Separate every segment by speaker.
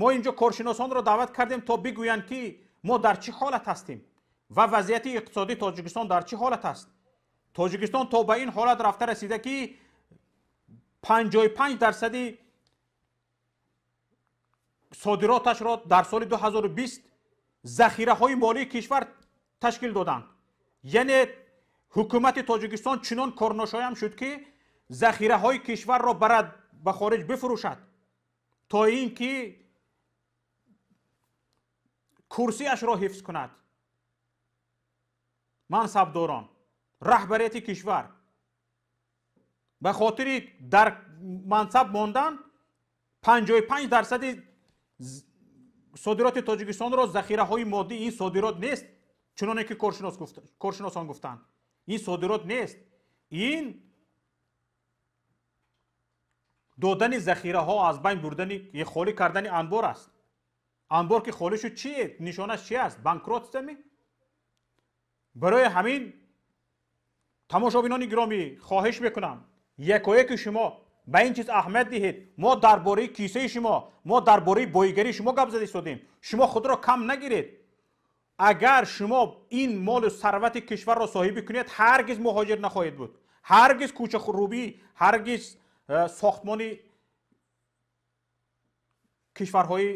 Speaker 1: Мо инҷо коршиносонро даъват кардем, то бигӯянд, ки мо дар чӣ ҳолат ҳастем ва вазъияти иқтисодии Тоҷикистон дар чӣ ҳолат аст. Тоҷикистон то ба ин ҳолат рафта расида, ки 55% содироташро дар соли 2020 захираҳои молии кишвар ташкил доданд. Яъне ҳукумати Тоҷикистон чунон корношоям шуд, ки захираҳои кишварро барад, ба хориҷ бифурӯшад, то ин ки курсиашро ҳифз кунад. Мансабдорон, раҳбарияти кишвар ба хотири дар мансаб мондан 55% содироти Тоҷикистонро захираҳои моддӣ. Ин содирот нест, чуноне ки коршиносон гуфтанд, ин содирот нест, ин додани захираҳо, аз байн бурдани, холӣ кардани анбор аст. Анбор ки холӣ шуд, чи нишонаш чи аст? Банкротствами. Барои ҳамин, тамошобинони гиромӣ, хоҳиш мекунам, якояки шумо ба ин чиз аҳамият диҳед. Мо дар бораи кисаи шумо, мо дар бораи боигарии шумо гап зада истодем. Шумо худро кам нагиред. Агар шумо ин молу сарвати кишварро соҳибӣ кунед, ҳаргиз муҳоҷир нахоҳед буд, ҳаргиз кӯчарубӣ, ҳаргиз сохтмони кишварҳои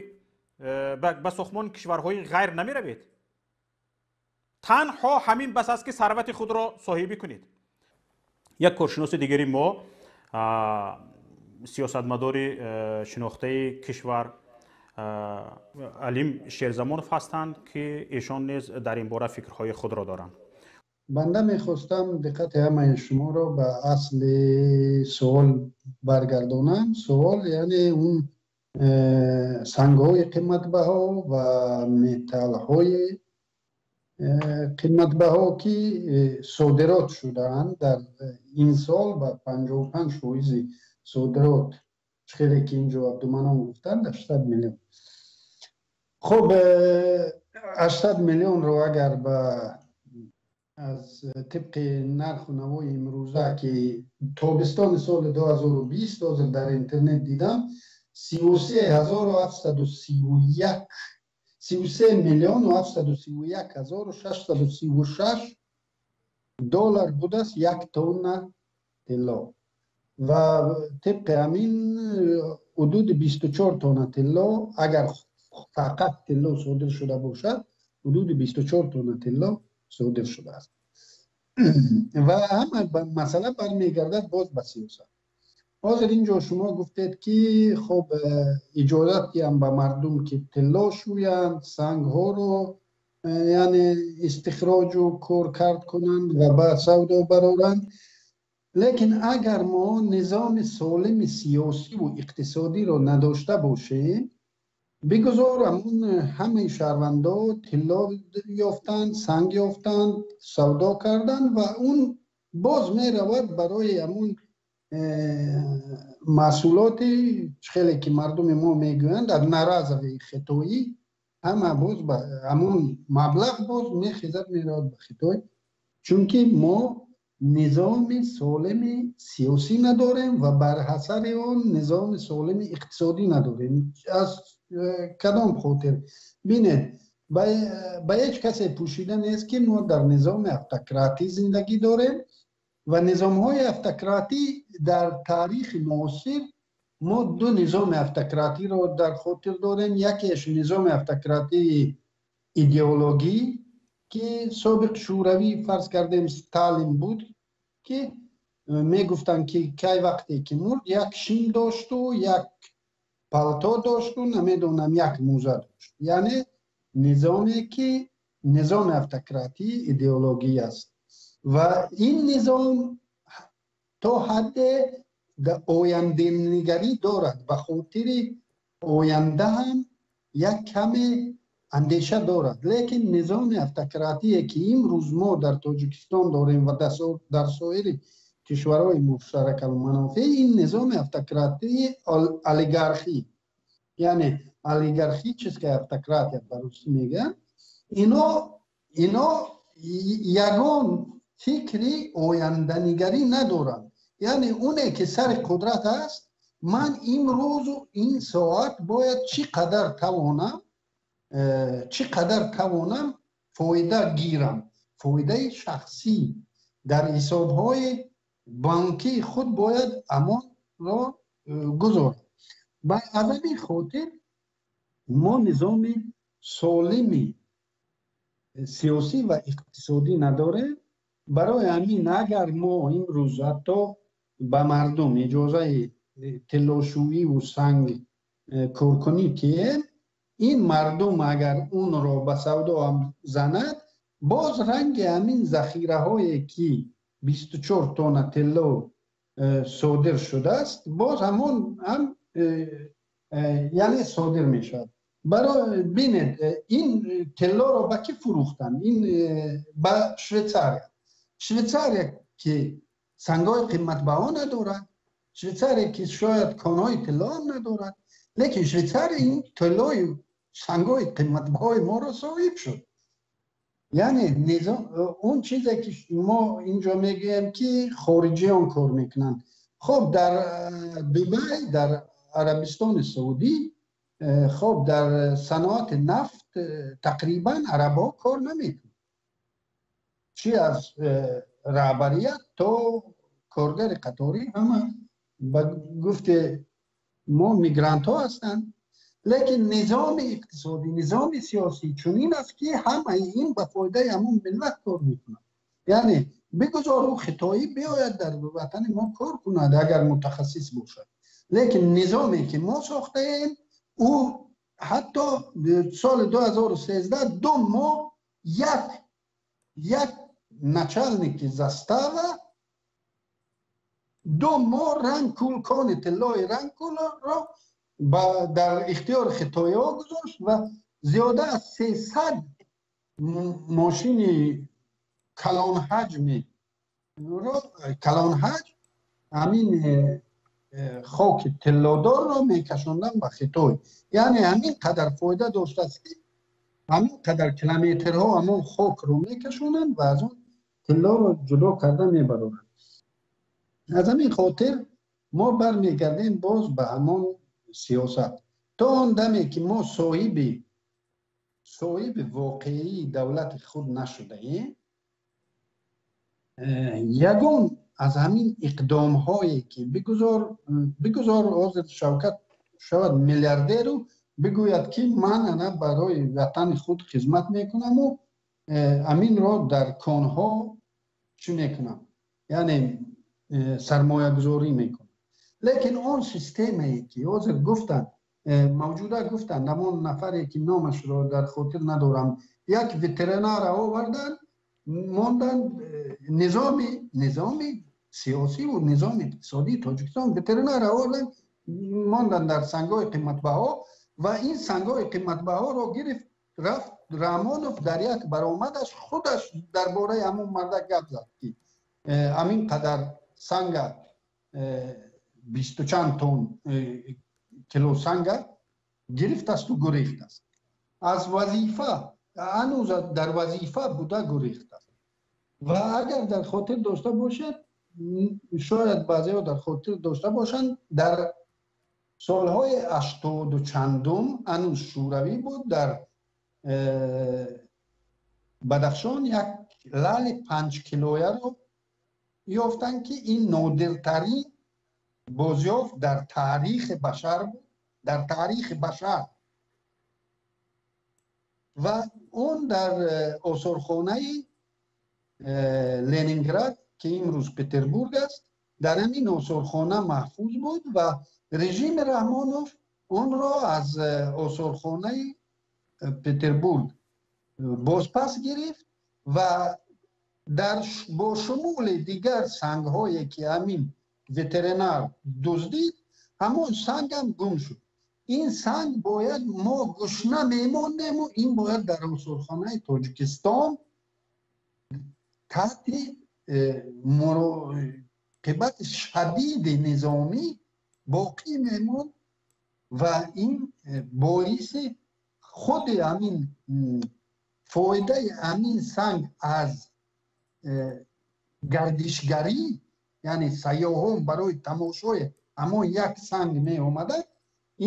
Speaker 1: ба сохтмони кишварҳои ғайр намеравед. Танҳо ҳамин бас аст, ки сарвати худро соҳибӣ кунед. Як коршиноси дигари мо, сиёсатмадори шинохтаи кишвар, Алим Шерзамонов ҳастанд, ки эшон низ дар ин бора фикрҳои худро доранд.
Speaker 2: Банда мехостам диққати ҳамаи шуморо ба асли суол баргардонам. Суол, яъне он сангҳои қиматбаҳо ва металлҳои қиматбаҳо, ки содирот шудаанд дар ин сол ба 55% содирот, хеле ки инҷо Абдуманон гуфтанд, 800 миллион. Хуб, 800 миллионро агар ба аз тибқи нарху навои имрӯза, ки тобистони соли 2020 ҳозир дар интернет дидам, 33 731, 33 731 636 доллар будааст як тонна тилло ва тибқи ҳамин ҳудуди 24 тонна тилло, агар фақат тилло содир шуда бошад, ҳудуди 24 тонна тилло содир шудааст. Ва ҳама масъала бармегардад боз ба сиёсат. Ҳозир инҷо шумо гуфтед, ки хоб, иҷозат диҳам ба мардум, ки тилло шӯянд, сангҳоро, яъне истихроҷу коркард кунанд ва ба савдо бароранд. Лекин агар мо низоми солими сиёсиву иқтисодиро надошта бошем, бигузор ҳамун ҳамаи шаҳрвандо тилло ёфтанд, санг ёфтанд, савдо карданд ва он боз меравад барои ҳамун маҳсулоти, хеле ки мардуми мо мегӯянд, одноразовый хитоӣ. Ҳама боз ҳамун маблағ боз мехезад, меравад ба Хитой, чунки мо низоми солими сиёсӣ надорем ва бар ҳасари он низоми солими иқтисодӣ надорем. Аз кадом хотир? Бинед, ба ҳеҷ касе пӯшида нест, ки мо дар низоми автократӣ зиндагӣ дорем ва низомҳои автократӣ дар таърихи муосир, мо ду низоми автократиро дар хотир дорем. Якеш низоми автократии идеологӣ, ки собиқ Шӯравӣ, фарз кардем, Сталин буд, ки мегуфтанд, ки кай вақте ки мурд, як шим дошту, як палто дошту, намедонам, як мӯза дошт. Яъне низоме ки низоми автократии идеологӣ аст ва ин низом то ҳадде оянданигарӣ дорад, ба хотири оянда ҳам як каме андеша дорад. Лекин низоми автократие, ки имрӯз мо дар Тоҷикистон дорем ва дар соири кишварҳои муштаракалманофеъ, ин низоми автократии олигархӣ, яъне олигархическая автократия ба русӣ мегӯянд. Ино ягон фикри оянданигарӣ надоранд. Яъне оне ки сари қудрат аст, Ман имрӯзу ин соат бояд чӣ қадар тавонам, чӣ қадар тавонам фоида гирам, фоидаи шахсӣ дар ҳисобҳои бонкии худ бояд амонро гузорам. Ба аз ҳамин хотир мо низоми солими сиёсӣ ва иқтисодӣ надорем. Барои ҳамин агар мо имрӯз ҳатто ба мардум иҷозаи тиллошӯиву санг коркунӣ диҳем, ин мардум агар онро ба савдо ҳам занад, боз ранги ҳамин захираҳое ки 24 тонна тилло содир шудааст, боз ҳамон ҳам яъне содир мешавад. Барои бинед, ин тиллоро ба кӣ фурӯхтанд? Ин ба Швейтсария. Швейтсария ки сангҳои қиматбаҳо надорад, Швейтсария ки шояд конҳои тилло ҳам надорад, лекин Швейтсария ин тиллои сангҳои қиматбаҳои моро соҳиб шуд. Яъне низом он чизе ки мо инҷо мегӯем ки хориҷиён кор мекунанд. Хоб, дар Дубай, дар Арабистони Саудӣ, хоб, дар саноати нафт тақрибан арабҳо кор намекунанд, чи аз раҳбарият то коргари қаторӣ ҳама ба гуфти мо мигрантҳо ҳастанд. Лекин низоми иқтисодӣ, низоми сиёсӣ чунин аст ки ҳамаи ин ба фоидаи ҳамон миллат кор мекунад. Яъне бигузор ӯ хитоӣ биёяд дар ватани мо кор кунад агар мутахассис бошад, лекин низоме ки мо сохтаем, ӯ ҳатто соли 2013 ду моҳ як начальники застава ду моҳ Рангкул, кони тиллои Рангкулро дар ихтиёри хитоиҳо гузошт ва зиёда аз 300 мошини калонҳаҷми калонҳаҷм ҳамин хоки тиллодорро мекашонданд ба Хитой. Яъне ҳамин қадар фоида доштааст ки ҳамин қадар километрҳо ҳамон хокро мекашонанд ва аз он тиллоро ҷудо карда мебароранд. Аз ҳамин хотир мо бармегардем боз ба ҳамон сиёсат. То он даме ки мо соҳиби воқеии давлати худ нашудаем, ягон аз ҳамин иқдомҳое ки бигузор ҳозир Шавкат шавад миллиардеру бигӯяд ки ман ана барои ватани худ хизмат мекунаму ҳаминро дар конҳо чӣ мекунам, яъне сармоягузорӣ мекунам. Лекин он системае ки ҳозир гуфтанд, мавҷуда гуфтанд, ҳамон нафаре ки номашро дар хотир надорам, як ветеринара оварданд, монданд низоми сиёсиву низоми иқтисодии Тоҷикистон ветеринара оварданд, монданд дар сангҳои қиматбаҳо ва ин сангҳои қиматбаҳоро гирифт рафт Раҳмонов дар як баромадаш худаш дар бораи ҳамон мардак гап зад ки ҳамин қадар санга бисту чанд тон кило санга гирифтасту гурехтаст аз вазифа, ҳанӯз дар вазифа буда гурехтаст. Ва агар дар хотир дошта бошад, шояд баъзеҳо дар хотир дошта бошанд, дар солҳои ҳаштоду чандум ҳанӯз Шӯравӣ буд, дар Бадахшон як лали 5 килояро ёфтанд ки ин нодиртарин бозёфт дар таърихи башар буд, дар таърихи башар. Ва он дар осорхонаи Ленинград, ки имрӯз Петербург аст, дар ҳамин осорхона маҳфуз буд ва режими Раҳмонов онро аз осорхонаи Петербург бозпас гирифт ва дар бо шумули дигар сангҳое ки ҳамин ветеринар дуздид, ҳамон сангам гум шуд. Ин санг бояд мо гушна мемондему ин бояд дар осорхонаи Тоҷикистон таҳти муроқибати шадиди низомӣ боқӣ мемонд ва ин боиси худи ҳамин фоидаи ҳамин санг аз гардишгарӣ, яъне сайёҳон барои тамошои Ҳамон як санг меомада,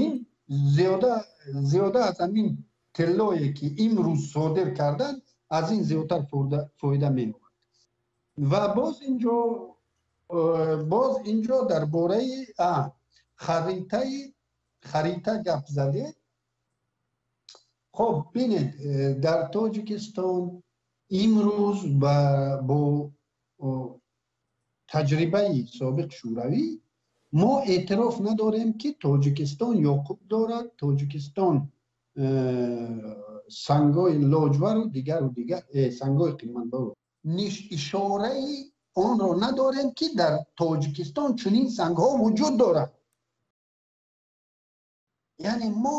Speaker 2: ин зиёда аз ҳамин тиллое ки имрӯз содир карданд, аз ин зиёдтар фоида меовард. Ва боз инҷо дар бораи харита гап задед. Хоб, бинед, дар Тоҷикистон имрӯз бо таҷрибаи собиқ Шӯравӣ мо эътироф надорем, ки Тоҷикистон ёқут дорад, Тоҷикистон сангҳои лоҷвару дигару дигар, сангҳои қиматбаҳо. Ишораи онро надорем, ки дар Тоҷикистон чунин сангҳо вуҷуд дорад. Яъне мо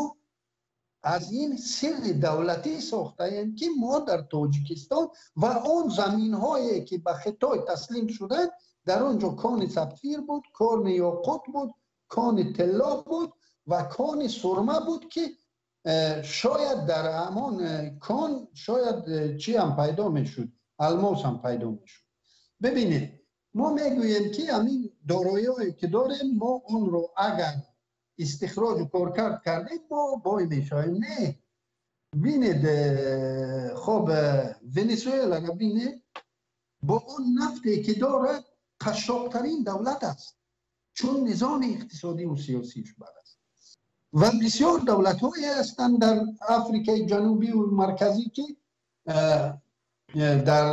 Speaker 2: аз ин сирри давлатӣ сохтаем, ки мо дар Тоҷикистон ва он заминҳое, ки ба Хитой таслим шуданд, дар он ҷо кони сапфир буд, кони ёқут буд, кони тилло буд ва кони сурма буд, ки шояд дар ҳамон кон шояд чӣ ҳам пайдо мешуд, алмос ҳам пайдо мешуд. Бибинед, мо мегӯем, ки ҳамин дороиҳое, ки дорем, мо онро агар истихроҷу коркард кардем, мо бой мешавем. Не, бинед, хоб, Венесуэларо бинед, бо он нафте, ки дорад, қашшоқтарин давлат аст, чун низоми иқтисодиву сиёсиш бад аст. Ва бисёр давлатҳое ҳастанд дар Африкаи Ҷанубиву Марказӣ, ки дар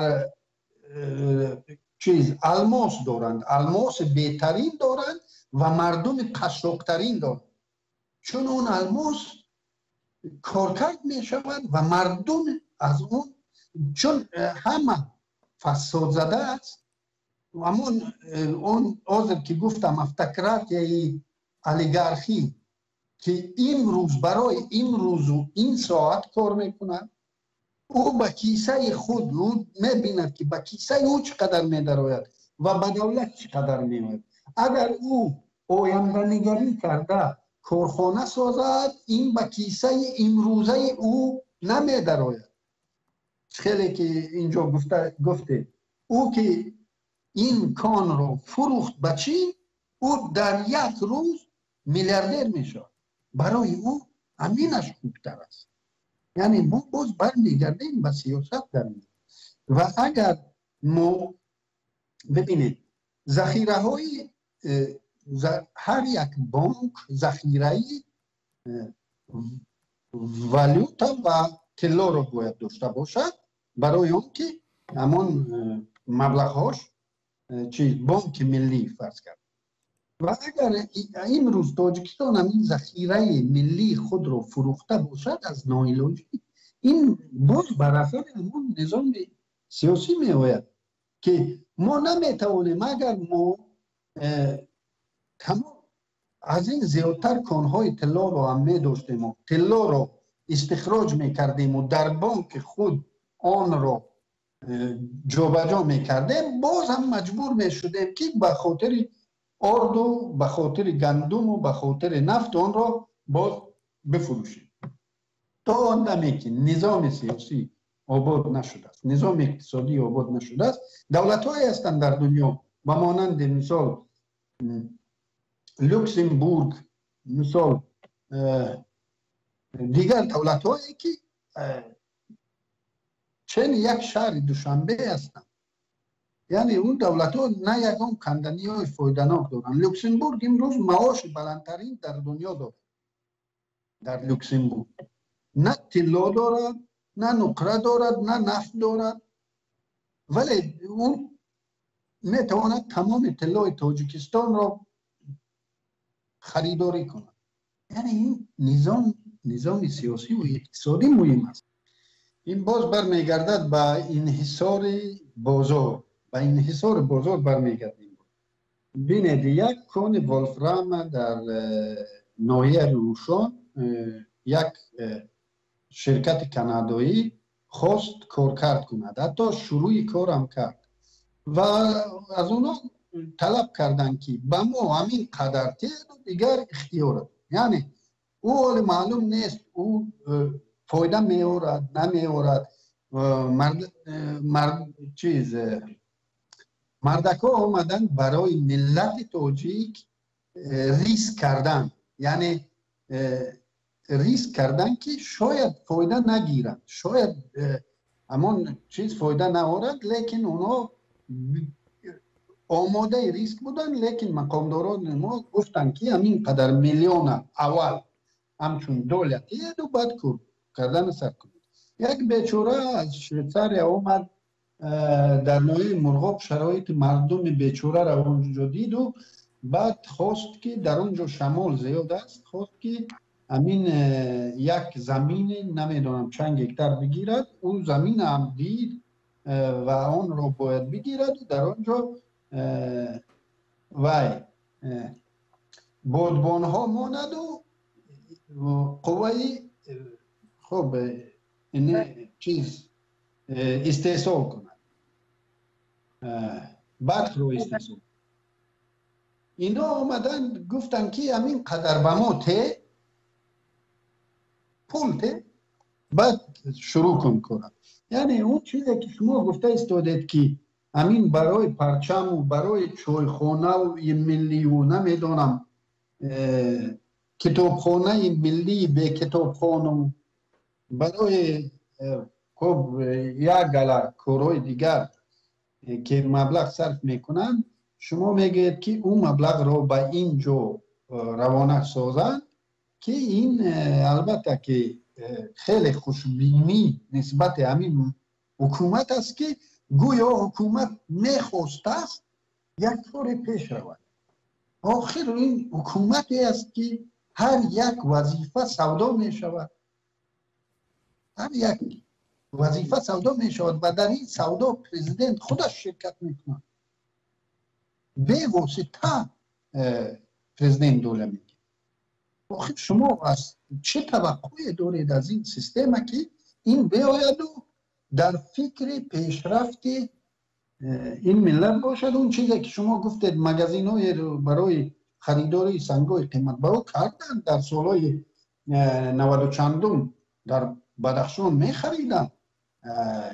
Speaker 2: чиз алмос доранд, алмоси беҳтарин доранд ва мардуми қашшоқтарин доранд, чун он алмос коркард мешавад ва мардум аз он, чун ҳама фасодзада аст. Ҳамон он ҳозир ки гуфтам, автократияи олигархӣ, ки имрӯз барои имрӯзу ин соат кор мекунад, ӯ ба кисаи худ, ӯ мебинад, ки ба кисаи ӯ чӣ қадар медарояд ва ба давлат чӣ қадар меояд. Агар ӯ оянданигарӣ карда корхона созад, ин ба кисаи имрӯзаи ӯ намедарояд. Хеле ки инҷо гуфтед, ӯ ки ин конро фурӯхт ба Чин, ӯ дар як рӯз миллиардер мешавад. Барои ӯ ҳаминаш хубтар аст. Яъне мо боз бармегардем ба сиёсат дар ва агар мо бибинед, захираҳои ҳар як бонк захираи валюта ва тиллоро бояд дошта бошад, барои он ки ҳамон маблағҳош чи бонки миллӣ фарз кард. Ва агар имрӯз Тоҷикистон ҳамин захираи миллии худро фурӯхта бошад аз ноилоҷӣ, ин боз бар асари ҳамон низоми сиёсӣ меояд, ки мо наметавонем. Агар мо тамом аз ин зиёдтар конҳои тиллоро ҳам медоштему тиллоро истихроҷ мекардему дар бонки худ онро ҷобаҷо мекардем, боз ҳам маҷбур мешудем, ки ба хотири орду, ба хотири гандуму ба хотири нафт онро боз бифурӯшем. То он даме ки низоми сиёсӣ обод нашудааст, низоми иқтисодӣ обод нашудааст. Давлатҳое ҳастанд дар дунё, ба монанди мисол Люксембург, мисол дигар давлатҳое, ки чени як шаҳри Душанбе ҳастанд. Яъне он давлатҳо на ягон канданиҳои фоиданок доранд. Люксембург имрӯз маоши баландтарин дар дунё дорад. Дар Люксембург на тилло дорад, на нуқра дорад, на нафт дорад, вале он метавонад тамоми тиллои Тоҷикистонро харидорӣ кунад. Яъне ин низом, низоми сиёсиву иқтисодӣ муҳим аст. Ин боз бармегардад ба инҳисори бозор, ба инҳисори бозор бармегардем. Бинед, як кони волфрама дар ноҳияи Рӯшон як ширкати канадоӣ хост коркард кунад, ҳатто шурӯи корам кард ва аз онҳо талаб карданд, ки ба мо ҳамин қадар теду дигар ихтиёр. Яъне ӯ ҳоле маълум нест, ӯ фоида меорад, намеорад. Чиз, мардакҳо омаданд барои миллати тоҷик. Риск кардан, яъне риск кардан, ки шояд фоида нагиранд, шояд ҳамон чиз фоида наорад, лекин онҳо омодаи риск буданд. Лекин мақомдорони мо гуфтанд, ки ҳамин қадар миллиона аввал ҳамчун доля диҳеду, баъд кор кардана сар кунед. Як бечора аз Швейтсария омад, дар ноҳияи Мурғоб шароити мардуми бечораро онҷо диду, баъд хост, ки дар он ҷо шамол зиёд аст, хост, ки ҳамин як замини намедонам чанд гектар бигирад. Ӯ заминам дид ва онро бояд бигираду дар он ҷо вай бодбонҳо монаду қувваи хуб чиз истеҳсол кунад, барқро истеҳсол. Ино омаданд, гуфтанд, ки ҳамин қадар ба мо те, пул те, баъд шурӯъ кун кора. Яъне он чизе, ки шумо гуфта истодед, ки ҳамин барои парчаму барои чойхонаю миллию намедонам китобхонаи миллии бекитобхону барои хуб як гала корҳои дигар, ки маблағ сарф мекунанд, шумо мегӯед, ки ӯ маблағро ба ин ҷо равона созанд, ки ин албатта ки хеле хушбинӣ нисбати ҳамин ҳукумат аст, ки гӯё ҳукумат мехостааст як коре пеш равад. Охир ин ҳукумате аст, ки ҳар як вазифа савдо мешавад, ҳар як вазифа савдо мешавад ва дар ин савдо президент худаш ширкат мекунад, бевосита президент доля мегирад. Охир шумо аз чӣ таваққӯе доред аз ин система, ки ин биояду дар фикри пешрафти ин миллат бошад? Он чизе, ки шумо гуфтед, магазинҳое барои харидории сангҳои қиматбаҳо карданд, дар солҳои 90 чандум дар Бадахшон мехариданд.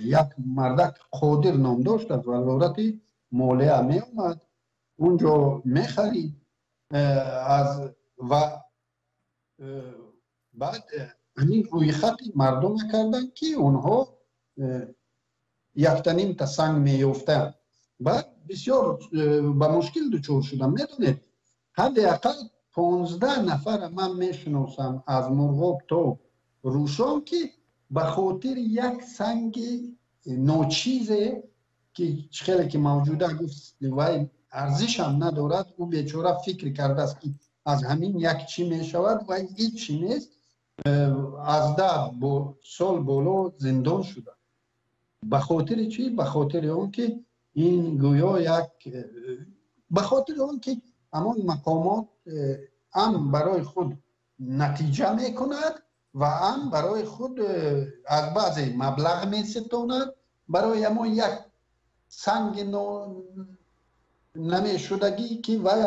Speaker 2: Як мардак Қодир ном дошт, аз Вазорати молия меомад, унҷо мехарид аз ва баъд ҳамин рӯйхати мардума карданд, ки онҳо яктанимта санг меёфтанд. Баъд бисёр ба мушкил дучор шудам. Медонед, ҳадди ақал 15 нафара ман мешиносам аз Мурғоб то Рӯшон, ки ба хотири як санги ночизе, ки хеле ки мавҷуда гуфт, вай арзишам надорад, ӯ бечора фикр кардааст, ки аз ҳамин як чӣ мешавад, вай ҳеҷ чӣ нест, аз 10 сол боло зиндон шуда. Ба хотири чӣ? Ба хотири он ки ин гӯё як, ба хотири он ки ҳамон мақомот ҳам барои худ натиҷа мекунад ва ҳам барои худ аз баъзе маблағ меситонад. Барои ҳамон як санги намешудагӣ, ки вай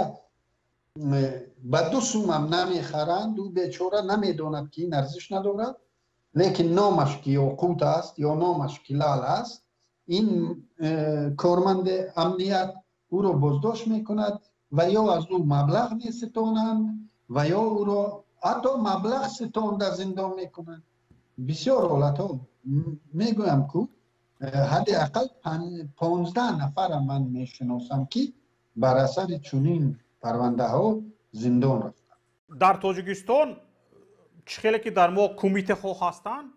Speaker 2: ба 2 сумам намехаранд, ӯ бечора намедонад, ки ин арзиш надорад, лекин номаш ки ёқут аст ё номаш ки лаъл аст, ин корманди амният ӯро боздошт мекунад ва ё аз ӯ маблағ меситонанд ва ё ӯро ҳатто маблағ ситонда зиндон мекунанд. Бисёр ҳолатҳо мегӯям, ку ҳадди ақал 15 нафара ман мешиносам, ки бар асари чунин парвандаҳо зиндон рафтанд.
Speaker 1: Дар Тоҷикистон чӣ хеле ки дар мо кумитаҳо ҳастанд,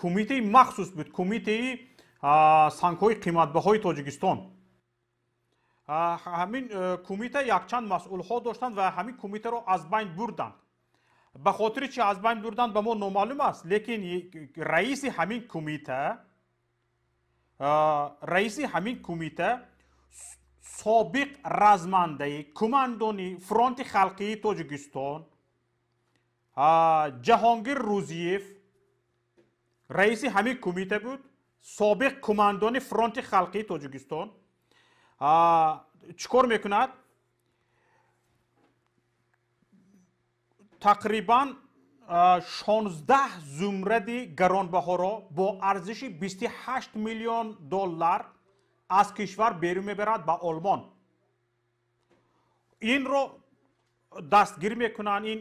Speaker 1: кумитаи махсус буд, Кумитаи сангҳои қиматбаҳои Тоҷикистон. Ҳамин кумита якчанд масъулҳо доштанд ва ҳамин кумитаро аз байн бурданд. Ба хотири чи аз байн бурданд, ба мо номаълум аст, лекин раиси ҳамин кумита собиқ размандаи кумандони Фронти халқии Тоҷикистон Ҷаҳонгир Рӯзиев раиси ҳамин кумита буд, собиқ кумандони Фронти халқии Тоҷикистон. Чӣ кор мекунад? Тақрибан 16 зумради гаронбаҳоро бо арзиши 28 миллион доллар аз кишвар берун мебарад ба Олмон. Инро дастгир мекунанд, ин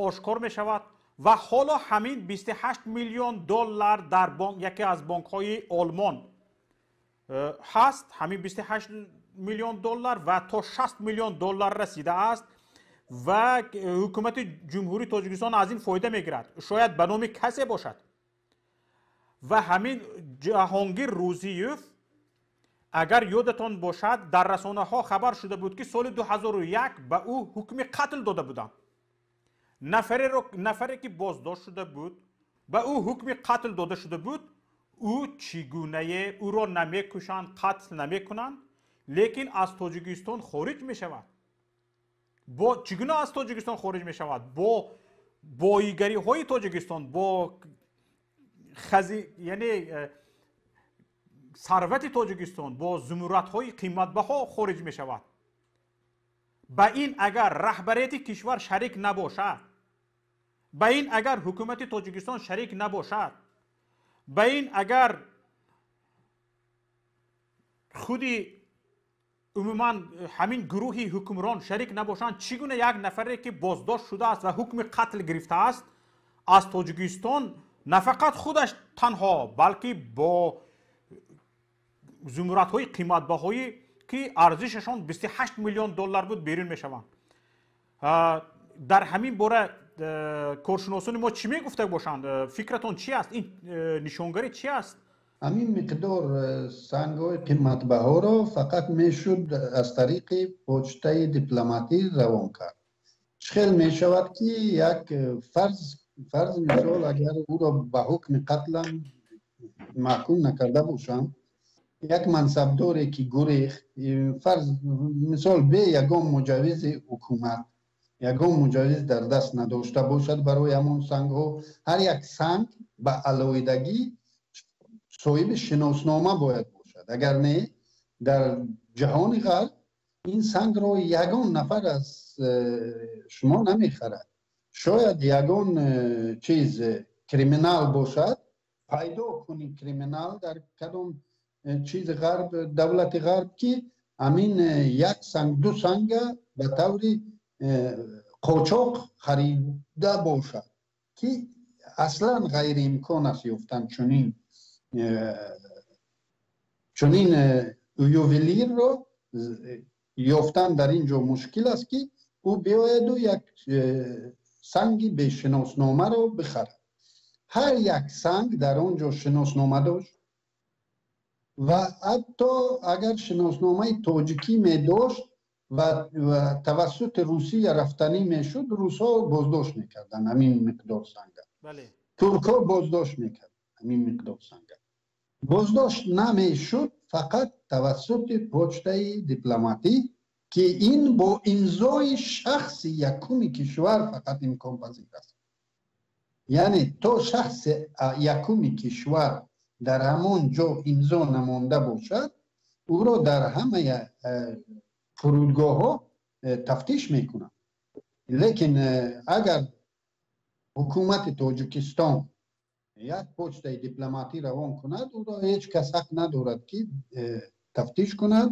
Speaker 1: ошкор мешавад ва ҳоло ҳамин 28 миллион доллар дар бонк, яке аз бонкҳои Олмон ҳаст, ҳамин 28 миллион доллар ва то 60 миллион доллар расидааст ва ҳукумати Ҷумҳурии Тоҷикистон аз ин фоида мегирад. Шояд ба номи касе бошад. Ва ҳамин Ҷаҳонгир Рӯзиев, агар ёдатон бошад, дар расонаҳо хабар шуда буд, ки соли 2001 ба ӯ ҳукми қатл дода буданд. Нафаре ки боздошт шуда буд, ба ӯ ҳукми қатл дода шуда буд, ӯ чӣ гунае ӯро намекушанд, қатл намекунанд, лекин аз Тоҷикистон хориҷ мешавад. Бо чӣ гуна аз Тоҷикистон хориҷ мешавад? Бо боигариҳои Тоҷикистон, бо яъне сарвати Тоҷикистон, бо зумурратҳои қиматбаҳо хориҷ мешавад. Ба ин агар раҳбарияти кишвар шарик набошад, ба ин агар ҳукумати Тоҷикистон шарик набошад, ба ин агар худи умуман ҳамин гурӯҳи ҳукмрон шарик набошанд, чӣ гуна як нафаре ки боздошт шудааст ва ҳукми қатл гирифтааст аз Тоҷикистон на фақат худаш танҳо, балки бо зумратҳои қиматбаҳое ки арзишашон 28 миллион доллар буд берун мешаванд? Дар ҳамин бора коршиносони мо чӣ мегуфта бошанд? Фикратон чи аст? Ин нишонгари чи аст?
Speaker 2: Ҳамин миқдор сангҳои қиматбаҳоро фақат мешуд аз тариқи почтаи дипломатӣ равон кард. Чӣ хел мешавад, ки як фарз мисол, агар ӯро ба ҳукми қатлам маҳкум накарда бошанд, як мансабдоре ки гурехт, фарз мисол, бе ягон муҷаввизи ҳукумат, ягон муҷаввиз дар даст надошта бошад барои ҳамон сангҳо, ҳар як санг ба алоҳидагӣ соҳиби шиноснома бояд бошад. Агар не, дар ҷаҳони ғарб ин сангро ягон нафар аз шумо намехарад. Шояд ягон чиз криминал бошад, пайдо кунӣ криминал дар кадом чиз ғарб, давлати ғарб, ки ҳамин як санг, ду санга ба таври қочоқ харида бошад, ки аслан ғайриимкон аст ёфтан чунин ювелирро ёфтан дар ин ҷо мушкил аст, ки ӯ биёяду як санги бешиносномаро бихарад. Ҳар як санг дар он ҷо шиноснома дошт ва ҳатто агар шиносномаи тоҷикӣ медошт ва тавассути Русия рафтанӣ мешуд, русҳо боздошт мекарданд ҳамин миқдор санга, туркҳо боздошт мекарданд ҳамин миқдор санга. Боздошт намешуд фақат тавассути почтаи дипломатӣ, ки ин бо имзои шахси якуми кишвар фақат имконпазир аст. Яъне то шахси якуми кишвар дар ҳамон ҷо имзо намонда бошад, ӯро дар ҳамаи фурудгоҳҳо тафтиш мекунанд. Лекин агар ҳукумати Тоҷикистон як почтаи дипломатӣ равон кунад, ӯро ҳеҷ кас ҳақ надорад, ки тафтиш кунад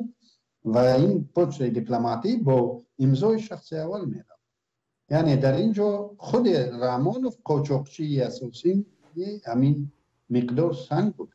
Speaker 2: ва ин почтаи дипломатӣ бо имзои шахси аввал меравад. Яъне дар ин ҷо худи Раҳмонов қочоқчии асосии ҳамин миқдор санг буд.